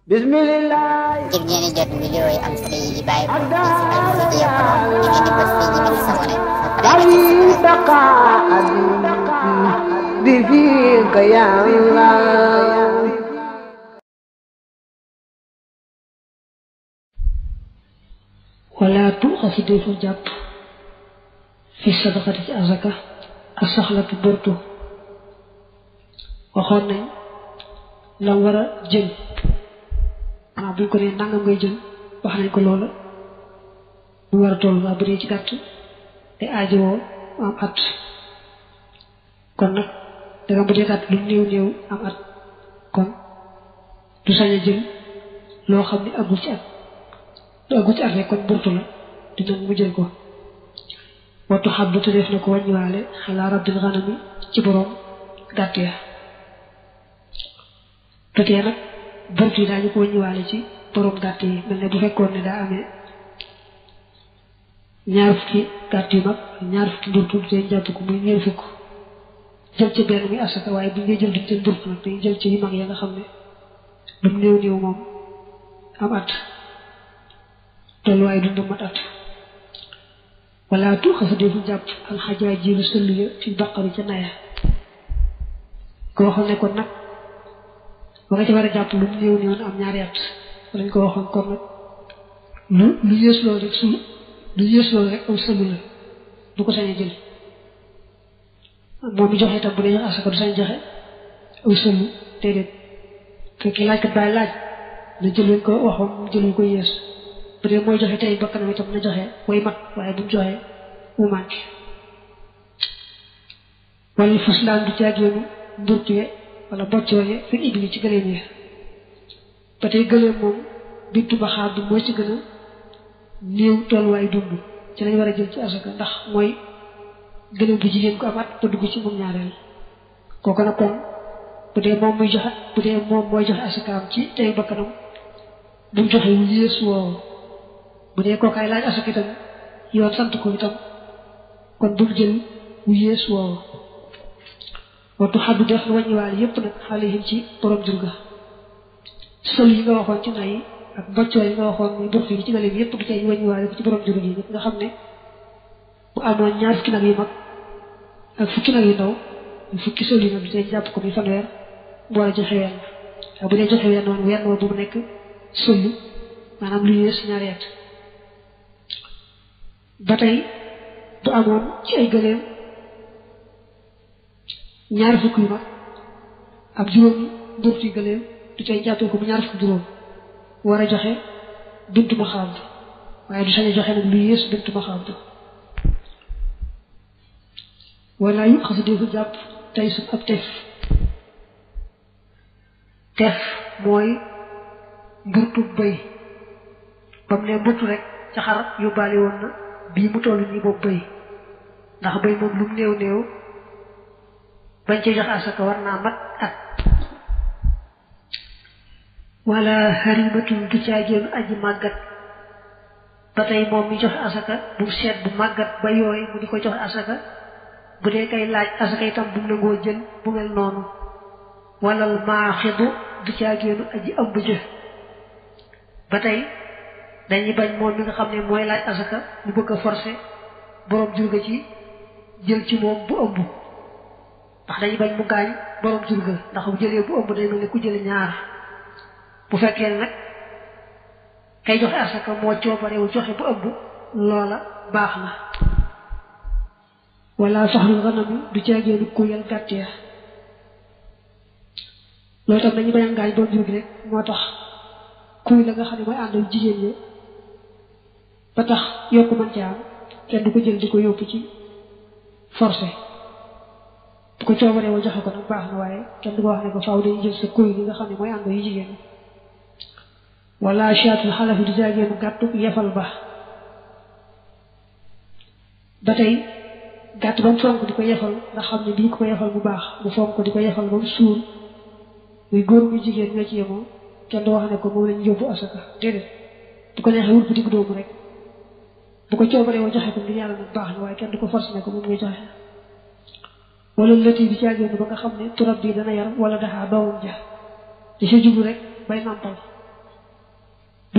Bismillah. ngir ngeen jot vidéo yi am solo yi bàyyi ko ci Al-Mouridiyyah Pro ngeen di bës fii ñu sabone بفيك يا الله ولا تؤخذ ديف جاب في الصدقة أزكى الصخلة برتو waxoon nañ la war a jël buñ ko nee nangam ngay jël wax nañ ko loola mu war a toll waa bu dee ci gàtt te aajowoo am at kon nag danga bu dee gàtt lu néew néew am at kon du sañ a jël loo xam ne agul ci at du agul ci at rek kon burtu la di ñoom mu jël ko wattu xaddu te def na ko wàññiwaale xalaa rabbil xanami ci borom gàtt ya totee nag burtu yi daañu ko wàññiwaale ci borom gàtt yi mel ne bu fekkoon ne daa amee ñaar fukki gàtt yu mag ñaar fukki burtu te jàpp ko muy ñeent fukk jël ci benn muy asaka waaye bu ñu jël duñ seen burtu nag dañuy jël ci yu mag ya nga xam ne lu mu néew néew moom am at tolluwaay dundam mat at wala tuuxasu defu jàpp alxajaay jilu sëllu ya fi baqari ca naya ko waxoon ne kon nag ba nga ci war a jàpp lu mu néew néew am ñaari at lañ ko waxoon kon nag lu yées loolu rek su lu yées loolu rek aw sëllu la du ko sañ a jël moom mi joxe itam bu dee joxe asaka du sañ joxe aw sëllu déedéet fekk laajkat baay laaj na jël ko waxoon mu jël ko yées bu dee mooy joxe tey bakkanam itam na joxe way mat waaye bu mu joxe mu manqué wala faslaan du caagéenu ndurtee wala boccooye fi ibli ci gëléem yi ba tey gëléem moom bintu baxaar bi mooy ci gën a néew tolluwaay dund ci lañ war a jël ci asaka ndax mooy gëléem bu jigéen ko amaat ba dugg ci moom ñaareel kooku nag kon bu dee moom muy joxe bu dee moom mooy joxe asakaam ci tey bakkanam bu mu joxe wu yées woowu bu dee kookaay laaj asaka itam yoon sant ko itam kon bu mu jël wu yées woowu waxtu xaddu def na wàññiwaale yépp nag xale yi ci borom jur ga sol yi nga waxoon ci nay ak mboccoo yi nga waxoon muy burtu yi ci nga leen yépp du cay wàññiwaale ko ci borom jur gi nga xam ne bu amoon ñaar fukki nag yu mag ak fukki nag yu ndaw fukki sol yi nag du cay jàpp ko muy fanweer mu war a joxe wenn waaye bu dee joxe wenn woon wenn woo bu mu nekk sollu maanaam lu yées ñaari at ba tey bu amoon ci ay gëléem ñaar fukk yu mag ab juróomi burtu gëléem du cay jàppee ko bu ñaar fukk juróom war a joxe bintu ma xaab waaye du sañ a joxe nag lu yées bintu ma xaab wala yu xasu defu jàpp tey su ab tef mooy mburtu bëy ba mu ne mburtu rek ca xar yóbbaale woon na bii mu toll nii boobu bëy ndax bëy moom lu mu néew néew bañ ci jox asaka war naa mat at wala harimatul du caagéenu aji màggat ba tey moom mi joxe asaka bu seet bu màggat ba yooy mu di ko joxe asaka bu dee kay laaj asaka itam bu mu nangoo jël bu mel noonu walal maaxidu du caagéenu aji ëmb jë ba tey dañuy bañ moom mi nga xam ne mooy laaj asaka mu bëgg a forcé borom jur ga ci jël ci moom bu ëmb ndax dañuy bañ mu gaañ borom jur ga ndax bu jëlee bu ëmb day mel ne ku jële ñaar bu fekkee ne nag kay joxe asaka moo coobarewu joxe bu ëmb loola baax na wala saxlu ganami du caagéenu kuyal gàtt ya loolu tam dañuy bañ a gaañ borom jur gi rek moo tax kuy la nga xam ne mooy ànd ak jigéen ñi ba tax yokku mën ci am kenn du ko jël di ko yóbbu ci forcé bu ko coobaree woo joxe ko nag baax na waaye kenn du ko wax ne ko faaw dañuy jël sa kuy li nga xam ne mooy ànd yu jigéen ñi wala chaatul xalafi du jaageenu gàttu yefal ba tey gàtt ba mu fonk di ko yefal nga xam ne bii ko yefal bu baax mu fonk di ko yefal ba mu suur muy góor muy jigéen ñoo ci yemoo kenn du wax ne ko moom lañu yóbbu asaka déedéet bu ko neexee wut bu digg doomu rek bu ko coobaree woo joxe ko ngir yàlla nag baax na waaye kenn du ko forcé ne ko moom ngay joxe wala lëti bi caagéenu ba nga xam ne turab bi dana yar wala daxaa doomam ja di sa jublu rek bay nàmpal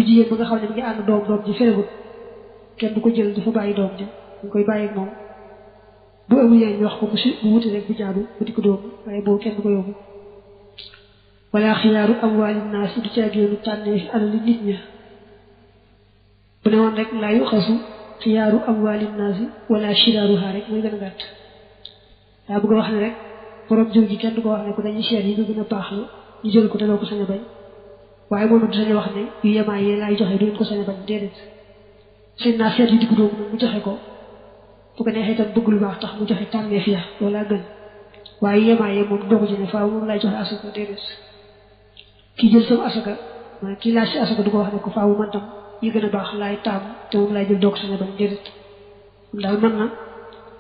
jigéen ba nga xam ne mi ngi ànd doom ji feregut kenn du ko jël dafa bàyyi doom ji dañ koy bàyyi ak moom bu ëmb ñu wax ko bu wuti rek bu jaadu bu di ko doom waaye boobu kenn du ko yóbbu wala xiyaaru amwaali naas du caagéenu tànnee fi alali nit ña bu ne woon rek laa yu xasu xiyaaru amwaali naas wala shiraaruha rek muy gën a gàtt daa bëgg a wax ne rek borom jur gi kenn du ko wax ne ko dañuy seet yi nga gën a baax la ñu jël ko te doo ko sañ a bañ waaye moom du sañ a wax ne yu yemaay yee laay joxe du ngeen ko sañ a bañ déedéet seen naa seet yu diggu doomu nag mu joxe ko bu ko neexee itam bëgg lu baax tax mu joxe tànneef ya loolu laa gën waaye yu yemaay yee moom dogu ci ne faaw moom laay joxe asaka déedéet kii jël sama asaka maanaam kii laaj si asaka du ko wax ne ko faaw man tam yi gën a baax laay taam te moom laay jël doo ko sañ a bañ déedéet moom daal mën na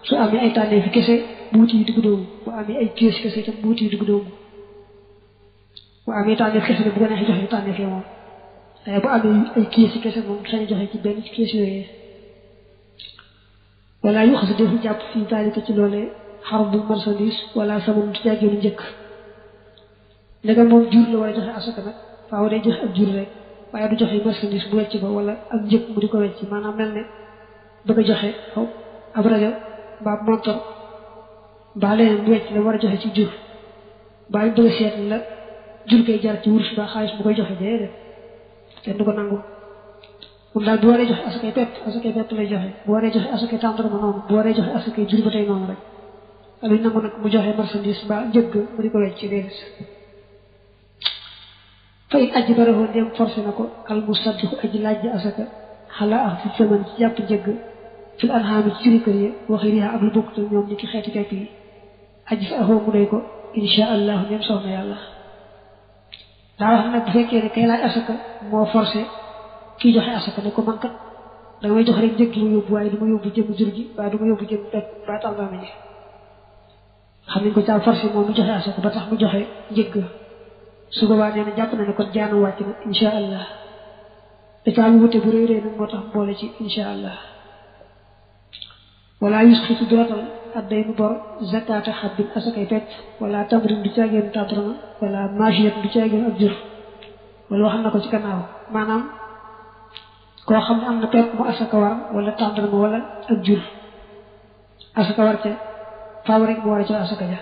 su amee ay tànneef yi kese bu wuti yu diggu doomu bu amee ay kees kese itam bu wuti yu diggu doomu bu amee tànneef kese bu ko neexee joxe tànneef ya moom waaye bu amee ay kees yi kese moom sañ joxe ci benn kees yooyee wala yu xas defu jàpp fii daalika ci loolee xarab bu marchandise wala sama du jàggeenu njëkk ndegam moom jur la war a joxe asaka nag faaw day joxe ak jur rek waaye du joxe marchandise bu wecc ba wala ak njëkk mu di ko wecc maanaam mel ne bëgg a joxe xaw ab rajo mbaa montor mbaa leneen bu wecc la war a joxe ci jur mbaa bëgg a seet la jur koy jar ci wurus ba xaalis bu koy joxe déedéet kenn du ko nangu moom daal bu waree joxe asakay pepp lay joxe bu waree joxe asakay tàndarma noonu bu waree joxe asakay jur ba tey noonu rek aluñ nangu nag mu joxe marchandise mbaa njëgg mu di ko wecc déedéet fay aji baraxoo dem forcé na ko al musaddiqu aji laaj ji asaka xalaa ak fi saman ci jàpp njëgg fil anhaami ci juri kër yi waxi riha ak lu bokkut ak ñoom ni ki xeeti pepp yi aji sa axoo mu doy ko insha allah nem soof na yàlla daa wax nag bu fekkee ne kay laaj asaka moo forcé kii joxe asaka ne ko man kat da may jox rek njëg gi ma yóbbu waaye du ma yóbbu jëm jur gi waaye du ma yóbbu jëm pepp ba tàngaama ji xam nañ ko caa forcé moom mu joxe asaka ba tax mu joxe njëgg su boobaa nee na jàpp na ne kon jaanu wàcc na insha allah da caa mu wute bu rëy rëy nag moo tax boole ci insha allah wala yusxitu dootal adday nu bor zakata xabbin asakay pepp wala tamrin du caagéen tàndarma wala maagiyat du caagéen ak jur wala wax na ko ci gannaaw maanaam koo xam ne am na pepp mu asaka war wala tàndarma wala ak jur asaka war ca faaw rek mu war a ca asaka ja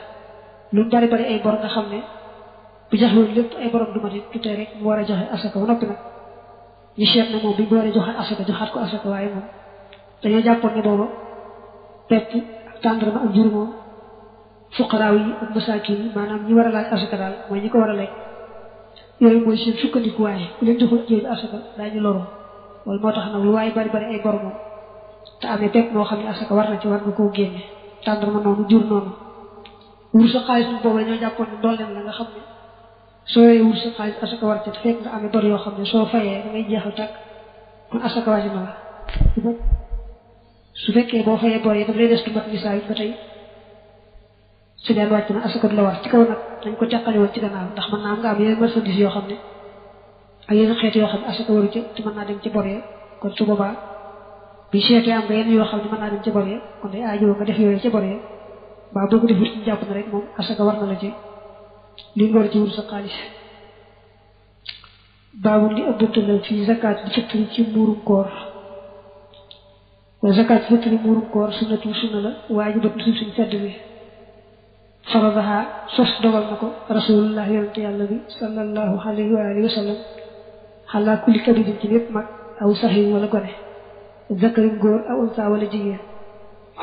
lu bari bari ay bor nga xam ne bu joxe woon lépp ay borom du ma it tutee rek mu war a joxe asaka ba noppi nag ñu seet ne moom bi mu war a joxe asaka joxaat ko asaka waaye moom dañoo jàppoon ne booba pepp ak tàndarma ak jur moom fuqaraaw yi ak masaakin yi maanaam ñi war a laaj asaka daal mooy ñi ko war a lekk yooyu mooy seen sukkandiku waaye ku leen joxul jël asaka daañu loru loolu moo tax nag lu waaye bari bari ay bor moom te amee pepp moo xam ne asaka war na ci war nga koo génne tàndarma noonu jur noonu wur sa xaalis bi boobu dañoo jàppoon ne dool leen la nga xam ne soo yoree wur sa xaalis asaka war ca te fekk nga amee bor yoo xam ne soo fayee da ngay jeexal tàkk kon asaka wàcc na la su fekkee boo fayee bor yi daf lay des du mat nisaa ba tey su daan wàcc na asaka du la war ci kaw nag dañ ko teqale woon ci gannaaw ndax mën naa am nga am yeneen marchandise yoo xam ne ak yeneen xeet yoo xam ne asaka waru ca te mën naa dem ci bor ya kon su boobaa bi seetee am nga yenn yoo xam ne mën naa dem ci bor ya kon day aajoo nga def yooyu ci bor ya mbaa boo ko defut ci jàpp na rek moom asaka war na la ci li nga war ci wut sa xaalis baabu li ëbbante la fii zakat bi fitri ci muurum koor wa zakat fitri muurum koor sunnatu sunna la waajibat suñ fedd bi faradaha sos dogal na ko rasulullah yonente yàlla bi sallallahu alayhi wa alihi wa sallam xalaa kulli kabidin ci lépp mag aw saxin wala gone zakarin góor aw unsa wala jigéen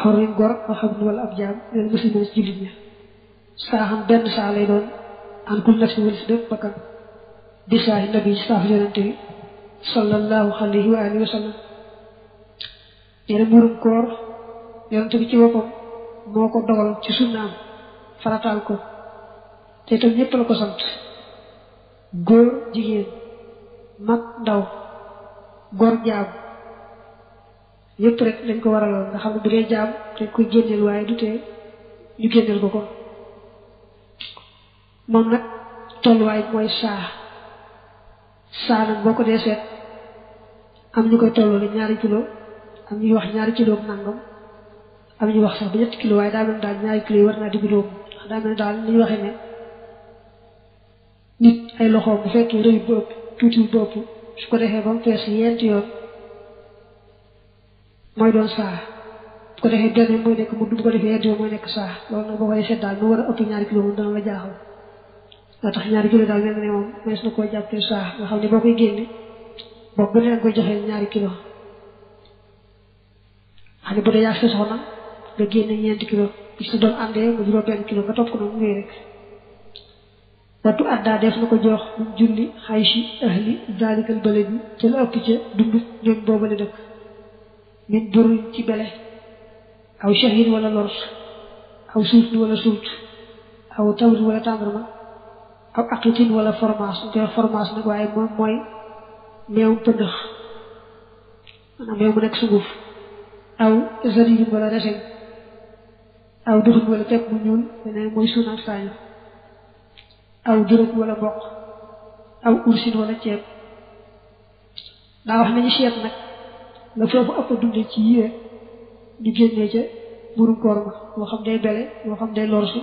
xorrin góor aw xabdin wala ab jaam leen muslimin ci jullit ña saaxam benn saa lay doon an kul nafsi wala si bépp bakkan bi saahi nabi saafu yonente bi sallallahu alayhi wa alihi wa sallam neena muurum koor yonente bi ci boppam moo ko dogal ci sunnaam farataal ko te itam ñëpp la ko sant góor jigéen mag ndaw góor jaam yëpp rek dañ ko waraloon nga xam ne bu dee jaam dañ koy génneel waaye du tee ñu génneel ko moom nag tolluwaay mooy saa nag boo ko dee seet am ñu koy tolloo ñaari kilo am ñuy wax ñaari kilo nangam am ñuy wax sax ba ñetti kilo waaye daa mel daal ñaari kilo yi war naa diggu dóomu daa mel daal li ñu waxee ne nit ay loxoom bu fekkee rëy bu ëpp tuuti bu ëpp su ko defee ba mu fees yent yoon mooy doon saa bu ko defee benn mooy nekk mudd bu ko defee yent yoon mooy nekk saa loolu nag boo koy seet daal mu war a ëpp 2 kilo moom dana la jaaxal moo tax 2 kilo daal mel na ne moom mees na koo jàppee saa nga xam ne boo koy génne boobu ba leen koy joxee 2 kilo xam ne bu dee yaa sa soxna nga génne 4 kilo bi sa doom àndee nga juróom 1 kilo nga topp ko noonu ngay rek wattu addaa def na ko jox julli xaysi ahli dalikal balad bi ca la ëpp ca dund ñoom boobale dëkk min duruñ ci bele aw shahid wala lors aw suut wala suut aw tawri wala tàndarma aw aqitin wala fromage ñu koy wax fromage nag waaye moom mooy meew pëndëx maanaam meew mu nekk sunguf aw zaridin wala reseñ aw duxuñ wala pepp mu ñuul beneen mooy suun ak saañu aw juróom wala mboq aw ursin wala ceeb daa wax nañu seet nag la foofu ëpp dunde ci yére ñu génnee ca burum koor ma moo xam day bele moo xam day lorsu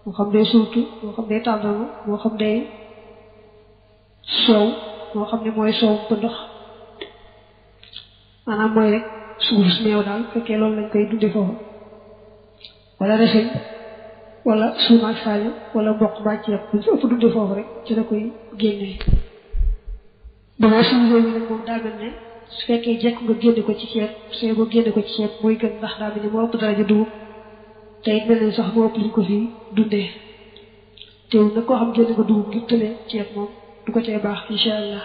moo xam day surtu moo xam day tàndarma moo xam day soow moo xam ne mooy soow pëndox maanaam mooy rek suuf su meew daal fekkee loolu lañ koy dunde foofu wala reseñ wala suuna ak saañu wala mboq ba ceeb bu ci ëpp dunde foofu rek ci la koy génnee dama suñu réew mi nag moom daa mel ne su fekkee jekk nga génne ko ci ceeb sooy boo génne ko ci ceeb mooy gën ndax daa mel ne moo ëpp daraja dugub te it mel ne sax moo ëpp liñ ko fii dundee teewul nag koo xam génne ko dugub ngir tëlee ceeb moom du ko tee baax insha allah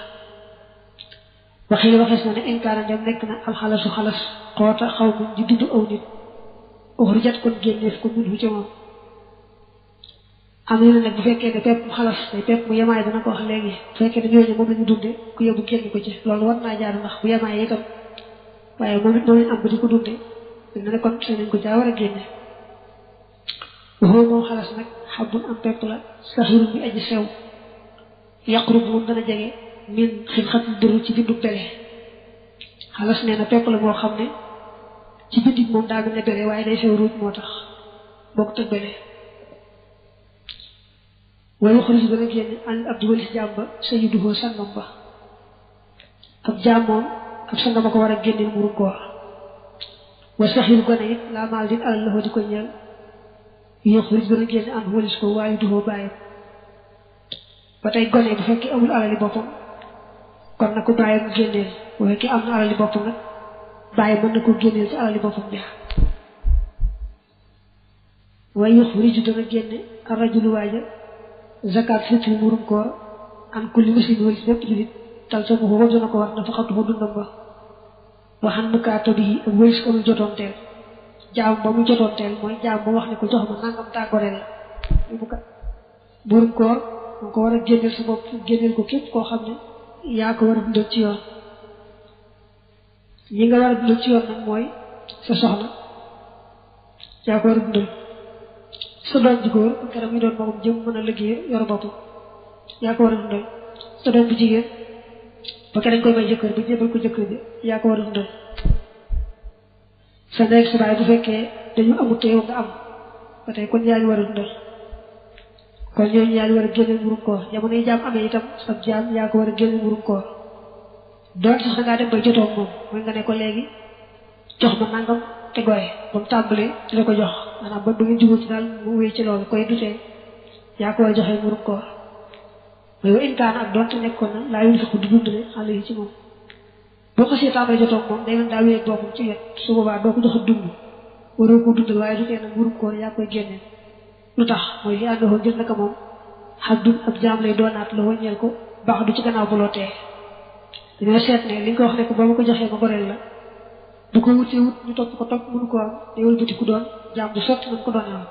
waxee waxees na ne inkaana dem nekk na alxalasu xalas xoota xaw ma di dund aw nit uxrijat kon génneef ko mun fu ci moom am na nag bu fekkee ne pepp mu xalas day pepp mu yemaay dana ko wax léegi bu fekkee ne ñooñu moom la ñu dunde ku yóbbu génn ko ci loolu war naa jaar ndax bu yemaay itam waaye moom it moom am ba di ko dunde dina ne kon seen nañ ko jaa war a génne waxoo moom xalas nag xabbun am pepp la saxiru bi aji sew yaqrub moom dana jege min xin xatul dëru ci bindu bele xalas nee na pepp la moo xam ne ci bindit moom daa mel ne bele waaye day sew ruuj moo tax bokk tëg bele waaye xalis dana génne an abdi walis jaam ba sayyiduhu sangam ba ab jaam moom ab sangam a ko war a génneel murum koor wa saxil gone it laa maal din alal la di ko ñeel yoo xalis dana génne an walis ko waaye duhoo bàyyam ba tey gone bu fekkee amul alali boppam kon na ko bàyyam génneel bu fekkee am na alali boppam nag bàyyi mën na ko génneel ci alali boppam ja waaye yoo xalis dana génne ar rajulu waaja zakat fitri murum koor an kulli muslim wal bépp julit tal sa ko dana ko war na fa xatu dundam ba waxan mukaata bi ak wëlis ko mu jotoonteel jaam ba mu jotoonteel mooy jaam ba wax ne ko jox ma nangam tàggoreel la mu kat murum koor moo ko war a génneel sa bopp génneel ko képp koo xam ne yaa ko war a dundal ci yoon ñi nga war a dundal ci yoon nag mooy sa soxna yaa ko war a dundal sa doom ji góor keroog mi doon magum jëm mën a liggéey yor boppam yaa ko war a dundal sa doom bu jigéen ba keneen koy may jëkkër bu jébal ko jëkkër bi yaa ko war a dundal sa ndey sa baay bu fekkee dañu amut te yow nga am ba tey kon yaa ngi war a dundal kon ñooñu yaa ngi war a génneel murum koor jamono yi jaam amee itam sa jaam yaa ko war a génneel murum koor doon sax da ngaa dem bay jotoo moom mooy nga ne ko léegi jox ma nangam te gore ba mu tàmbalee di la ko jox maanaam ba du ngeen jubóo ci daal mu wéy ci loolu koy dutee yaa ko war a joxee murum koor mooy wa inkaan ak doonte nekkoon na laa yul sax du dundale xale yi ci moom boo xasee tàmbalee jotoo moom day mel daa wéy boppam ci wet su boobaa doo ko jox a dund waroo ko dundal waaye du tee nag murum koor yaa koy génneel lu tax mooy li àndoo ngir naka moom xaj dun ab jaam lay doonaat la wàññeel ko baax du ci gannaaw bu loo tee dañoo seet ne li nga ko wax ne ko boo ma ko joxee ma goreel la bu ko wutee wut ñu topp ko topp mënu ko am day wëlbati ku doon jaam bu sotti mën ko doon am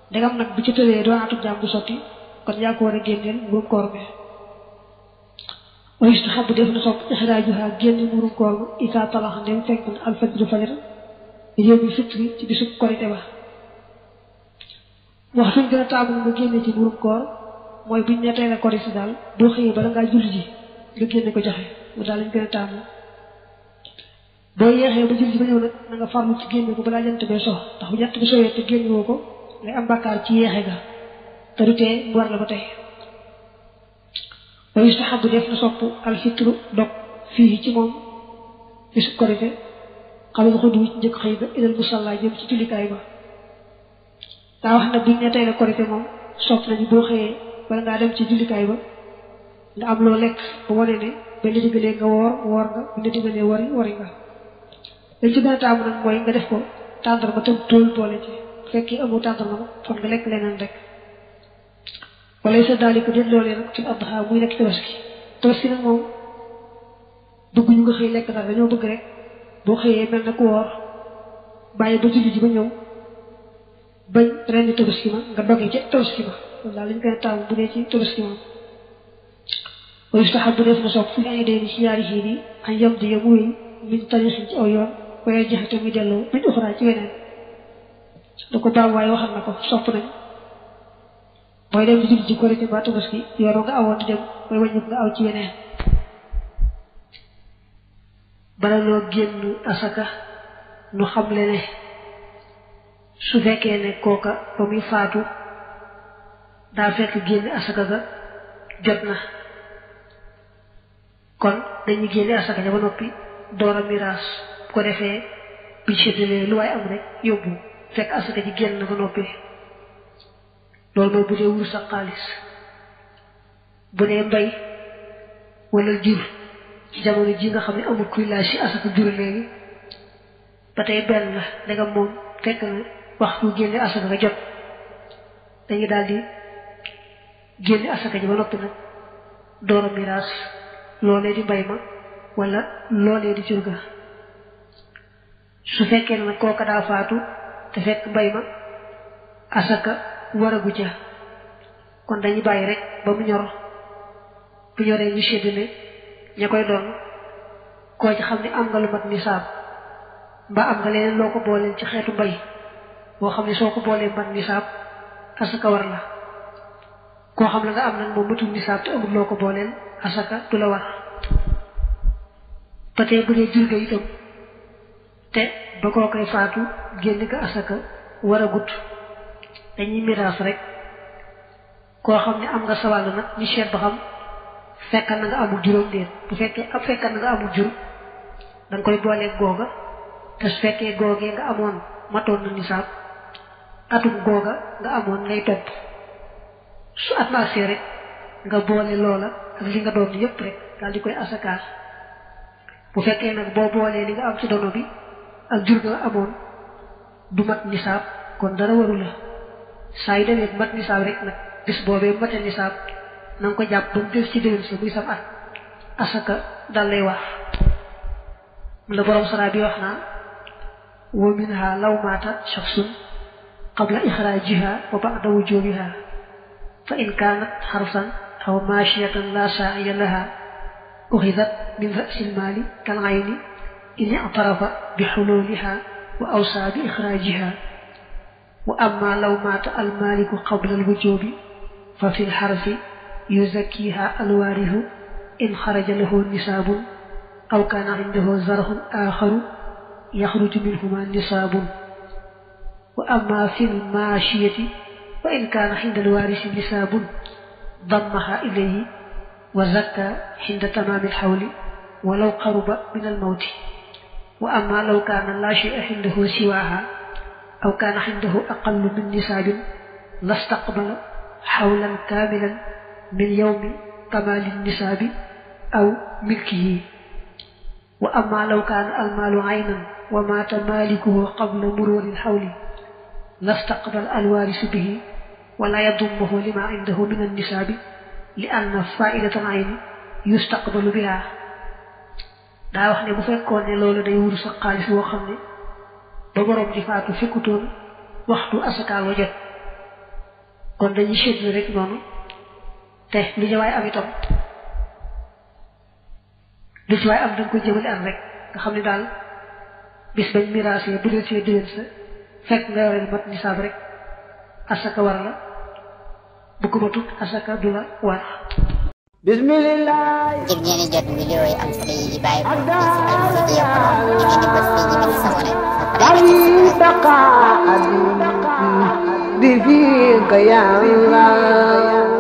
ndegam nag bu ci tëlee doonaatu jaam bu sotti kon yaa ko war a génneel murum koor bi oyustu xam bu def na sopp ixraajuha génne murum koor bi isaa talax ndem fekk na alfajru fajar yow mi fitri ci bisu korite ba wax suñ gën a taamu nga génne ci murum koor mooy buñ ne tey la korite daal boo xëyee bala ngaa julli ji nga génne ko joxe mu daal lañ gën a taamu boo yeexee ba julli ji ba ñëw nag na nga farlu ci génne ko balaa jant bee so ndax bu jant bi sowee te génne woo ko ngay am bàkkaar ci yeexe ga te du tee mu war la ba tey wa yustahabu def na sopp al fitru dog fii ci moom bisu korite xamal xuddu ci njëkk xëy ba ilal musalla jëm ci jullikaay ba daa wax na buñ ne tey la korite moom sopp nañu boo xëyee wala ngaa dem ci jullikaay ba nga am loo lekk ba wane ne ba la digalee nga woor nga bu la digalee wari nga dañ ci gën a taamu nag mooy nga def ko tàndarma tam tóol boole ci bu fekkee amoo tàndarma nag kon nga lekk leneen rek wala sa daal di ko den loolee nag ci adha muy nekk tabaski nag moom bëgguñu nga xëy lekk dara dañoo bëgg rek boo xëyee mel na ku woor bàyyi ba julli ji ba ñëw bañ rendi tabaski ma nga dogee ci tabaski ma loolu daal lañ koy taamu bu dee ci tabaski ma wa yustahabu def na sopp fu ñu ay dee ci ñaari xiir yi añ yam di yam wéy min tarixin ci aw yoon waaye jeexe te muy delloo min uxraa ci weneen da ko baam waaye waxal na ko sopp nañ mooy dem di julli ci korite ba tabaski yoon nga awoon di dem mooy wàññi nga aw ci weneen bala loo génn asaka nu xamle ne su fekkee ne kooka ba muy faatu daa fekk génn asaka ga jot na kon dañuy génne asaka ja ba noppi door a miraas bu ko defee biñ séddalee lu waay am rek yóbbu fekk asaka ji génn na ba noppi loolu mooy bu dee wurus ak xaalis bu dee mbay wala jur ci jamono ji nga xam ne amul kuy laaj si asaka jur léegi ba tey benn la danga moom fekk na waxtu génne asaka nga jot dañuy daal di génne asaka ji ba noppi nag door a miraas loolee di mbay ma wala loolee di jur ga su fekkee ne nag kooka daa faatu te fekk mbay ma asaka waragu ca kon dañuy bàyyi rek ba mu ñor bu ñoree ñu séddale ña koy doon koo ci xam ne am nga lu mat nisaab mbaa am nga leneen loo ko booleen ci xeetu mbay boo xam ne soo ko boolee mat nisaab asaka war la koo xam la nga am nag moom matul nisaab te amul loo ko booleen asaka du la war ba tey bu dee jur ga itam te ba koo koy faatu génn ga asaka war a gut dañuy miraas rek koo xam ne am nga sawàll nag ñu seet ba xam fekkal na nga amul juróom déet bu fekkee ab fekkal na nga amul jur da nga koy booleeg googa te su fekkee googee nga amoon matoon na nisaab atum googa nga amoon ngay topp su at ma agsee rek nga boole loola ak li nga doon yépp rek daal di koy asakaar bu fekkee nag boo boolee li nga am ci dono bi ak jur nga amoon du mat nisaab kon dara waru la saa yu demee mat nisaab rek nag bis boobee mate nisaab na nga ko jàpp ba mu des ci déwén sa muy sam at asaka dal lay wax la borom sara bi wax naa wa minha law maata shakhsun qabla ixraajiha wa ba'da wujubiha fa in kaanat xarsan aw maashiyatan la saa'iya laha uxidat min ra'sil maali kal ayni in i'tarafa bi xululiha wa awsaa bi ixraajiha wa amma law maata al maaliku qabla al wujubi fa fi al xarsi يزكيها الوارث إن خرج له نساب أو كان عنده زرع آخر يخرج منهما نساب وأما في الماشية وإن كان عند الوارث نساب ضمها إليه وزكى عند تمام الحول ولو قرب من الموت وأما لو كان لا شيء عنده سواها أو كان عنده أقل من نساب لاستقبل حولا كاملا من يوم كمال النساب أو ملكه وأما لو كان المال عينا ومات مالكه قبل مرور الحول لاستقبل الوارث به ولا يضمه لما عنده من النساب لأن فائدة العين يستقبل بها daa wax ne bu fekkoon ne loolu day wuru sa xaalis boo xam ne ba borom di faatu fekkutoon waxtu asaka wa jot kon dañuy seetlu rek noonu te lu ci waay am itam lu ci waay am danga ko jëmale am rek nga xam ne daal bis bañ miraasee bu dee see déwén sa fekk nga yoreel mat nisaab rek asaka war la bu ko matut asaka du la war bismillah ngir ngeen di jot vidéo yi am solo yi bàyyi ko ci Alfayda ngeen di bës fii ñu sabone bi fi ka ya Allah